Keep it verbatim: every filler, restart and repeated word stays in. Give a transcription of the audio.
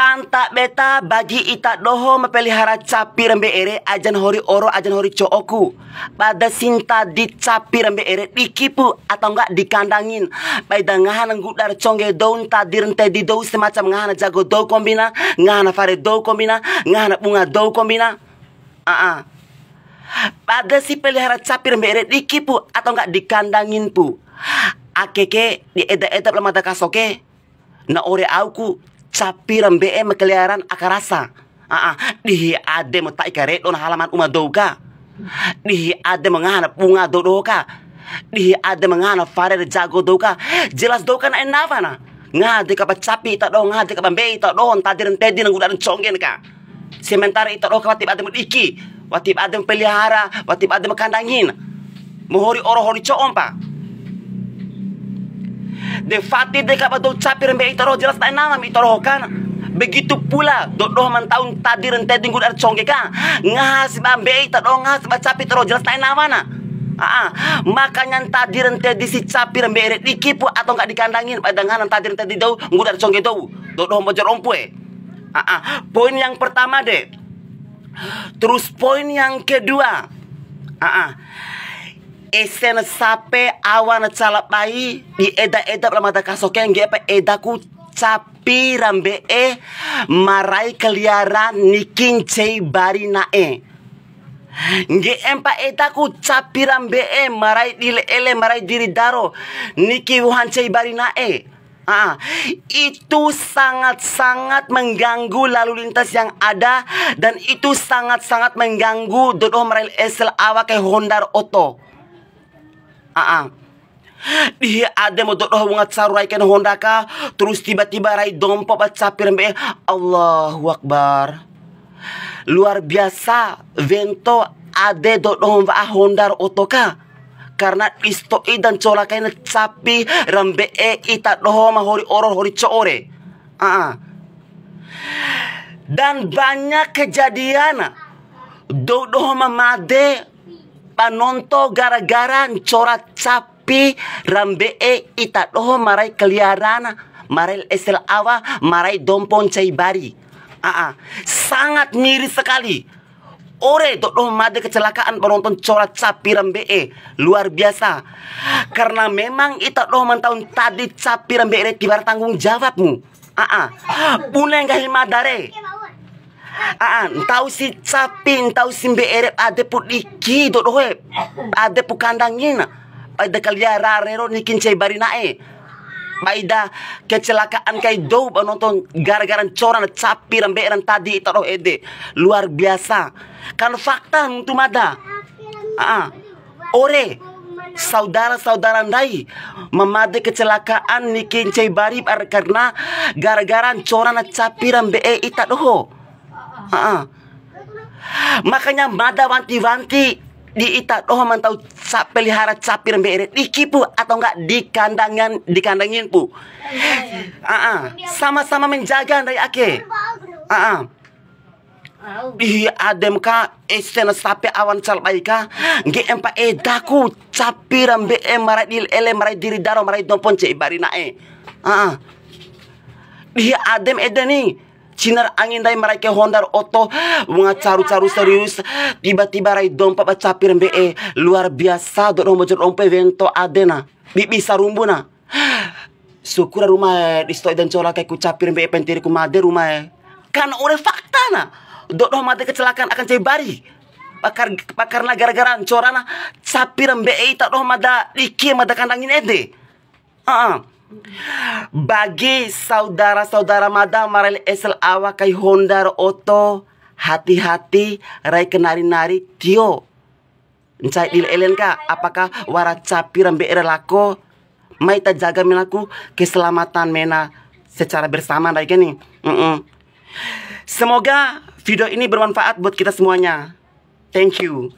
Anta beta bagi ita doho ma pelihara capi ra mbe'e re, ajan hori oro, ajan hori co'oku. Bada si ntadi capi ra mbe'e re dikipu atau enggak dikandangin. Baida ngaha na ngguda ra congge dou, ntadi ra ntedi dou, semacam ngaha na jago dou kombina, ngaha na fare dou kombina, ngaha na bunga dou kombina. Aa. Bade si pelihara capi ra mbe'e re dikipu atau enggak dikandangin pu. Ake ke di eda-eda la mada kaso ke. Na ore auku capi ra mbe'e ma keliaran aka rasa. Aa, dihi ade ma ta'i karedo na halaman uma dou ka. Dihi ade ma ngaha na bunga dou doho ka. Dihi ade ma ngaha na fare ra jago dou ka. Jelas dou ka na'e nawa na. Ngaha deka ba capi ita doho, ngaha deka ba mbe'e ita doho, ntadi ra ntedi na ngguda ra conggen ka. Sementara ita doho ka wati bade ma diki, wati bade ma pelihara, wati bade ma kandangin. Ma hori oro hori co'o mpa. De fati deka ba dou capi ra mbe'e ita doho jelas na'e nawa ma ita doho kan. Begitu pula dou doho ma ntau ntadi ra ntedi ngguda ra congge ka. Ngaha si ba mbe'e ita doho, ngaha si ba capi ita doho jelas na'e nawa na. Aa, makanya ntadi ra ntedi si capi ra mbe'e re dikipu atau enggak dikandangin, baida ngaha na ntadi ra ntedi dou, ngguda ra congge dou. Dou doho Mbojo ro ompu e. Aa, poin yang pertama de. Terus poin yang kedua. Aa. Ese na sape awa na cala bai di eda-eda la mada kaso ke, ngge'e pa edaku capi ra mbe'e ma rai kaliaran niki ncei bari na'e. Ngge'e mpa edaku capi ra mbe'e ma rai di ele, ma rai diri daro niki wuha ncei bari na'e. Ah, itu sangat-sangat mengganggu lalu lintas yang ada, dan itu sangat-sangat mengganggu dou doho ma rai ese la awa kai honda ro oto. Ah, ah. Dihi ade ma dou doho wunga caru rai kaina honda ka, terus tiba-tiba rai dompo ba capi ra mbe'e. Allahu Akbar. Luar biasa, wento ade dou doho wa'a honda ro oto ka. Karena di sato'i da ncola kaina capi ra mbe'e ita doho ma hori oro hori co'o re. Aa. Dan banyak kejadian dou doho ma made ba nonto gara-gara ncora capi ra mbe'e ita doho ma rai keliaran, ma rai ese la awa, ma rai dompo ncai bari. Aa, sangat miris sekali. Ore dou doho made kecelakaan ba nonto ncora capi ra mbe'e, luar biasa. Karena memang ita doho ma ntau ntadi capi ra mbe'e re tiwara tanggung jawabmu. Aa, bune nggahi mada re. Aa, ntau si capi, ntau si mbe'e re, ade pu diki dou doho e, ade pu kandangina. Baida kaliaran rero niki ncai bari na'e. Baida kecelakaan kai dou ba nonto gara-gara ncora na capi ra mbe'e ra ntadi ita doho ede. Luar biasa. Kan fakta nuntu mada. Aa. Ore, saudara-saudara ndai, ma made kecelakaan niki ncai bari bar-, karena gara-gara ncora na capi ra mbe'e ita doho. Aa. Makanya mada wanti-wanti di ita doho ma ntau ca-, pelihara capi ra mbe'e re, dikipu atau enggak dikandangan, dikandangin pu. Aa, sama-sama menjaga ndai ake. Aa. Dihi adem ka, ese na sape awan calbai ka, ngge'e mpa edaku capi ra mbe'e ma rai di ele, ma rai diri daro, ma rai dompo ncai bari na'e. Aa. Dihi adem ede ni, Cina ra angi ndai ma rai ke honda ra oto, wunga caru-caru serius, tiba-tiba rai dompo ba capi ra mbe'e, luar biasa, dou doho Mbojo ro ompu e wento adena, bibi sarumbu na. Syukur ra Ruma e, di sato'i da ncola kaiku capi ra mbe'e, pentiri ku made Ruma e. Kan ore fakta na, dou doho made kecelakaan aka ncai bari. Bakar-, bakarna gara-gara ncora na capi ra mbe'e ita doho mada diki mada kandangin ede. Heeh. Bagi saudara-saudara mada ma rai ese la awa kai honda ro oto, hati-hati rai kanari-nari tio. Ncai di ele ka, apakah wara capi ra mbe'e ra lako, mai ta jaga menaku keselamatan mena secara bersama ndai ke ni. Mm-mm. Semoga video ini bermanfaat buat kita semuanya. Thank you.